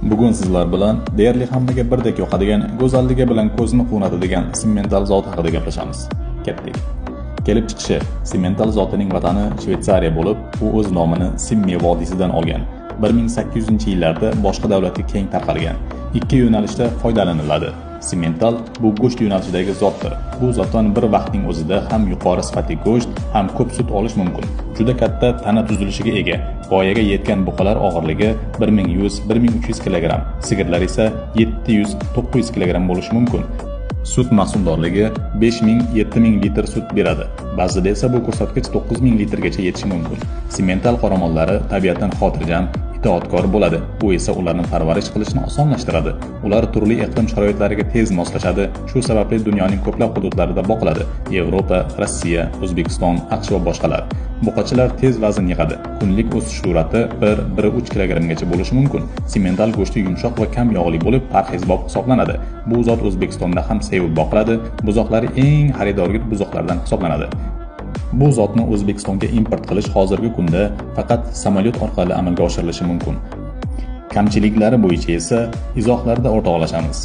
Bugun sizlar bilan deyarli hammaga birdek yoqadigan, go'zalligi bilan ko'zni quvnatadigan simmental zoti haqida gaplashamiz. Ketdik. Kelib chiqishi: simmental zotining vatani Shvetsariya bo'lib, u o'z nomini Simmi vodiysidan olgan. 1800-yillarda boshqa davlatga keng tarqalgan. Ikki yo'nalishda foydalaniladi. Simmental bu go'sht yo'nalishidagi zotdir. Bu zotdan bir vaqtning o'zida ham yuqori sifatli go'sht, ham ko'p sut olish mumkin. Juda katta tana tuzilishiga ega. Voyaga yetgan buqalar og'irligi 1100-1300 kg, sigirlar esa 700-900 kg bo'lishi mumkin. Sut mahsuldorligi 5000-7000 litr sut beradi. Ba'zida esa bu ko'rsatkich 9000 litrgacha yetishi mumkin. Simmental qoramollari tabiatan xotirjam, itoatkor bo'ladi. Bu esa ularni parvarish qilishni osonlashtiradi. Ular turli iqlim sharoitlariga tez moslashadi. Shu sababli dunyoning ko'plab hududlarida boqiladi: Yevropa, Rossiya, O'zbekiston, AQSh va boshqalar. Buqachalar tez vazn yig'adi. Kunlik o'sish sur'ati 1-1,3 kilogrammgacha bo'lishi mumkin. Simmental go'shti yumshoq va kam yog'li bo'lib, parhezbop hisoblanadi. Bu zot O'zbekistonda ham sevib boqiladi. Buzoqlari eng xaridorgir buzoqlardan hisoblanadi. Bu zotni O'zbekistonga import qilish hozirgi kunda faqat samolyot orqali amalga oshirilishi mumkin. Kamchiliklari bo'yicha esa izohlarda o'rtoqlashamiz.